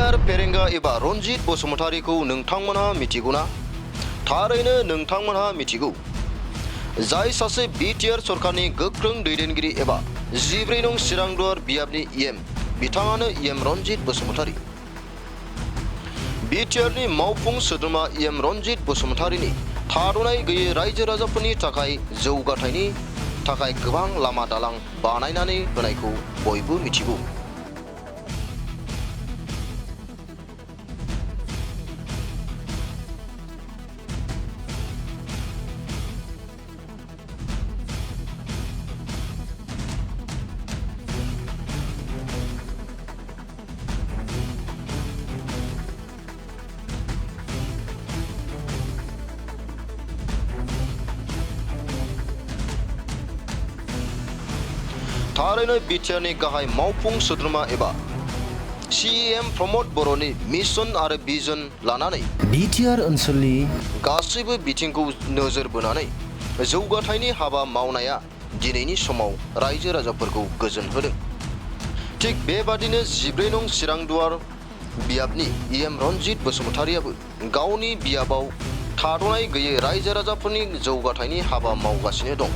BTR फेरेंगा एबा रनजित बसुमतारीखौ नोंथांमोनहा मिथिगौना? थारैनो नोंथांमोनहा मिथिगौ। जाय सासे BTR सरकारनि गोख्रों दैदेनगिरि एबा 14 नं चिरांदुवार बियाबनि EM बिथाङानो EM रनजित बसुमतारी। BTRनि मावफुं सोद्रोमा EM रनजित बसुमतारीनि थाद'नाय गैयै रायजो राजाफोरनि थाखाय जौगाथायनि थाखाय गोबां लामा दालां बानायनानै होनायखौ बयबो मिथिगौ। थारैनो BTRनि गाहाय मावफुं सोद्रोमा एबा CEM प्रमद बर'नि मिशन आरो भिजन लानानै BTR ओनसोलनि गासैबो बिथिंखौ नोजोर बोनानै जौगाथायनि हाबा मावनाया दिनैनि समाव रायजो राजाफोरखौ गोजोन होदों। थिग बेबादिनो 14 नं चिरांदुवार बियाबनि EM रनजित बसुमतारीयाबो गावनि बियाबाव थाद'नाय गैयै रायजो राजाफोरनि जौगाथायनि हाबा मावगासिनो दं।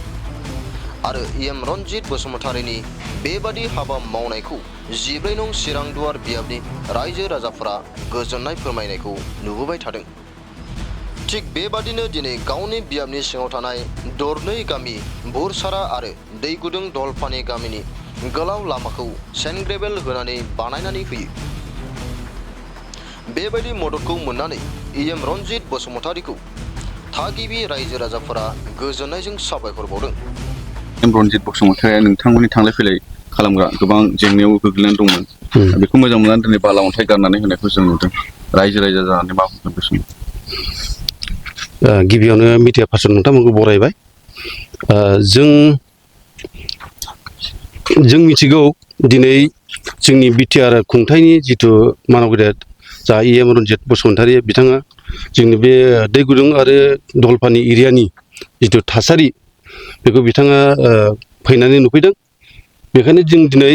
आरो EM रनजित बसुमतारीनि बेबादि हाबा मावनायखौ 14 नं चिरांदुवार बियाबनि रायजो राजाफोरा गोजोननाय फोरमायनायखौ नुबोबाय थादों। थिग बेबादिनो दिनै गावनि बियाबनि सिङाव थानाय दरनै गामि बुरसारा आरो दैगुदुं दलपानि गामिनि गोलाव लामाखौ सेन्ड ग्रेभेल होनानै बानायनानै होयो। बेबायदि मददखौ मोननानै EM रनजित बसुमतारीखौ थागिबि रायजो राजाफोरा गोजोननायजों साबायखर बावदों। रनजित बसुमतारीया नोंथांमोननि थांलाय फैलाय खालामग्रा गोबां जेंनायाव गोग्लैनानै दंमोन। बेखौ मोजां मोननानै दिनै बाला अन्थाइ गारनानै होनायखौ जों नुदों। रायजो राजा जानानै मा बुंगोन बे समाव? गिबियावनो मिडिया पार्सन नोंथांमोनखौ बरायबाय। जों मिथिगौ दिनै जोंनि BTR खुंथायनि जिथु मानव गेदेर जा EM रनजित बसुमतारी बिथाङा जोंनि बे दैगुदुं आरो दलपानि एरियानि जिथु थासारि बेखौ बिथाङा फैनानै नुफैदों। बेखायनो जों दिनै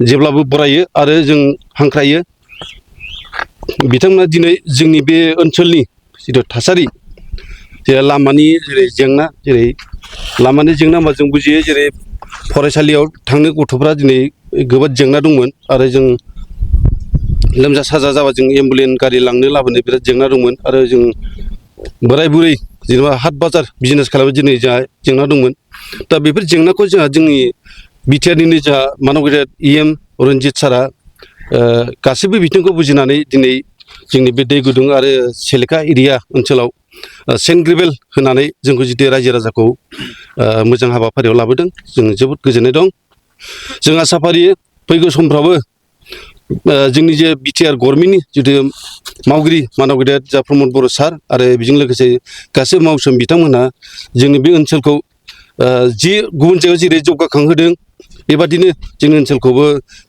जेब्लाबो बरायो आरो जों हांख्रायो बिथांमोना दिनै जोंनि बे ओनसोलनि जिथु थासारि जे लामानि जेरै जेंना होनबा जों बुजियो जेरै फरायसालियाव थांनो गथ'फ्रा दिनै गोबां जेंना दंमोन आरो जों लोमजा साजा जाबा जों एम्बुलेन्स गारि लांनो लाबोनो बिराद जेंना दंमोन आरो जों बोराय बुरै जेनेबा हाट बाजार बिजनेस खालामनो दिनै जोंहा जेंना दंमोन। दा बेफोर जेंनाखौ जोंहा जोंनि BTRनिनो जोंहा मानव गेदेर EM रनजित सारा गासैबो बिथिंखौ बुजिनानै दिनै जोंनि बे दैगुदुं आरो सेलेखा एरिया ओनसोलाव सेन्ड ग्रेभेल होनानै जोंखौ जितु रायजो राजाखौ मोजां हाबाफारियाव लाबोदों। जों जोबोद गोजोननाय दं। जों आसा फारियो फैगौ समफ्रावबो जोंनि जे BTR गभर्नमेन्टनि जितु मावगिरि मानव गेदेर जा प्रमद बर' सार आरो बेजों लोगोसे गासैबो मावसोम बिथांमोनहा जोंनि बे ओनसोलखौ जि गुबुन जायगायाव जेरै जौगाखांहोदों बेबादिनो जोंनि ओनसोलखौबो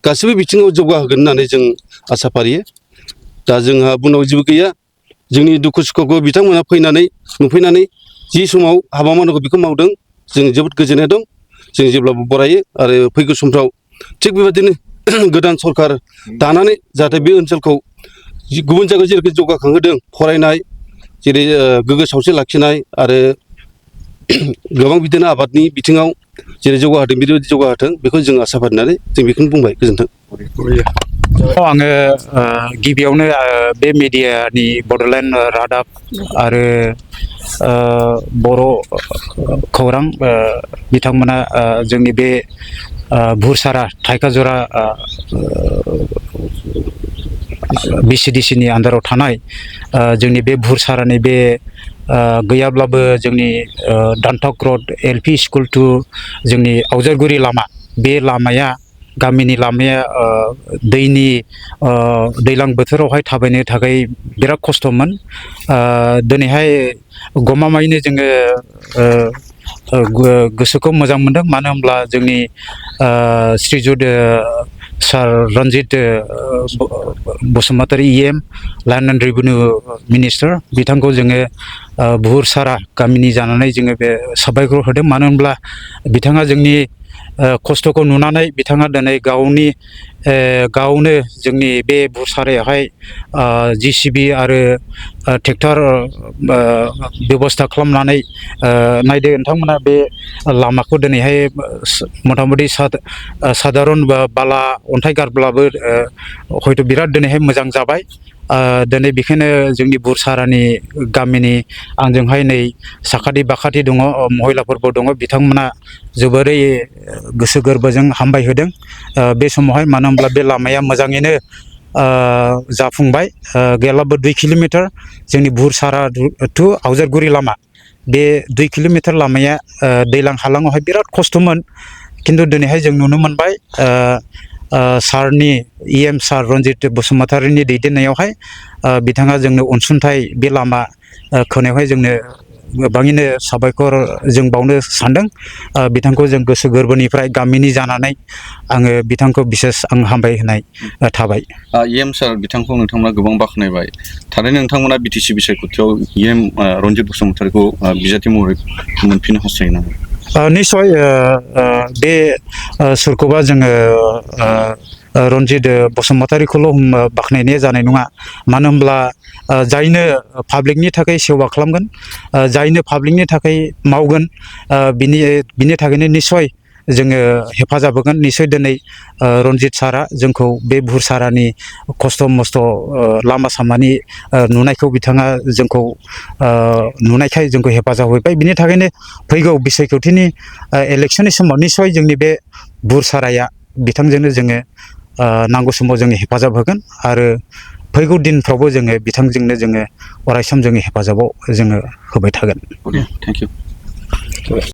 गासैबो बिथिङाव जौगाहोगोन होननानै जों आसा फारियो। दा जोंहा बुंनांगौ जेबो गैया। जोंनि दुखु सुखुखौ बिथांमोना फैनानै नुफैनानै जि समाव हाबा मावनांगौ बेखौ मावदों। जों जोबोद गोजोननाय दं। जों जेब्लाबो बरायो आरो फैगौ समफ्राव थिग बेबायदिनो गोदान सरखार दानानै जाहाथे बे ओनसोलखौ गुबुन जायगायाव जेरैखि जौगाखांहोदों फरायनाय जेरै गोग्गो सावस्रि लाखिनाय आरो गोबां बिदिनो आबादनि बिथिङाव जेरै जौगाहोदों बेबायदि जौगाहोथों बेखौ जों आसा फारिनानै जों बेखौनो बुंबाय। गोजोन्थों। आङो गिबियावनो बे मिडियानि बड'लेण्ड रादाब आरो बर' खौरां बिथांमोना जोंनि बे बुरसारा थाइखाजरा BCDCनि आन्दाराव थानाय जोंनि बे बुरसारानि बे गैयाब्लाबो जोंनि दानथक रड LP स्कुल टु जोंनि आवजायगुरि लामा बे लामाया गामिनि लामाया दैज्लां बोथोरावहाय थाबायनो थाखाय बिराद खस्थ'मोन। दिनैहाय गमामायैनो जोङो गोसोखौ मोजां मोनदों। मानो होनब्ला जोंनि Srijut sir Ranjit Basumatary EM land and revenue minister बिथांखौ जोङो बुहुरसारा गामिनि जानानै जोङो बे साबायखर होदों। मानो होनब्ला बिथाङा जोंनि खस्थ'खौ नुनानै बिथाङा दिनै गावनो जोंनि बे बुरसारायावहाय JCB आरो ट्रेक्टर बेबस्था खालामनानै नायदो नोंथांमोना बे लामाखौ दिनैहाय मथा मथि साधारन बाला अन्थाइ गारब्लाबो हयथ' बिराद दिनैहाय मोजां जाबाय। दिनै बेखायनो जोंनि बुरसारानि गामिनि आंजोंहाय नै साखाथि बाखाथि दङ महिलाफोरबो दङ, बिथांमोना जोबोरै गोसो गोरबोजों हामबाय होदों बे समावहाय। मानो होनब्ला बे लामाया मोजाङैनो जाफुंबाय। गैयाब्लाबो 2 किल'मिटार जोंनि बुरसारा टु आवजारगुरि लामा, बे 2 किल'मिटार लामाया दैलां हालाङावहाय बिराद खस्थ'मोन। खिन्थु दिनैहाय जों नुनो मोनबाय सारनि EM सार रन्जित बसुमतारिनि दैदेननायावहाय बिथाङा जोंनो अनसुंथाइ बे लामा खोनायावहाय जोंनो गोबाङैनो साबायखर जों बावनो सानदों। बिथांखौ जों गोसो गोरबोनिफ्राय गामिनि जानानै आङो बिथांखौ बिसेस आं हामबाय होनाय थाबाय। EM सार बिथांखौ नोंथांमोना गोबां बाख्नायबाय। थारैनो नोंथांमोना BTC बिसायख'थियाव EM रन्जित बसुमतारिखौ बिजाथि महरै मोनफिननो हास्थायो नामा? निस्सय बे सोरखौबा जोङो रन्जित बसुमतारिखौल' बाख्नायनाया जानाय नङा। मानो होनब्ला जायनो पाब्लिकनि थाखाय सेवा खालामगोन, जायनो पाब्लिकनि थाखाय मावगोन, बिनि थाखायनो निस्सय जोङो हेफाजाब होगोन। निस्सय दिनै रन्जित सारा जोंखौ बे बुरसारानि खस्थ' मस्थ' लामा सामानि नुनायखौ बिथाङा जोंखौ नुनायखाय जोंखौ हेफाजाब होबाय। बिनि थाखायनो फैगौ बिसायख'थिनि इलेक्सननि समाव निस्सय जोंनि बे बुरसाराया बिथांजोंनो जोङो नांगौ समाव जोङो हेफाजाब होगोन आरो फैगौ दिनफ्रावबो जोङो बिथांजोंनो जोङो अरायसम जोङो हेफाजाबाव जोङो होबाय थागोन। Thank you.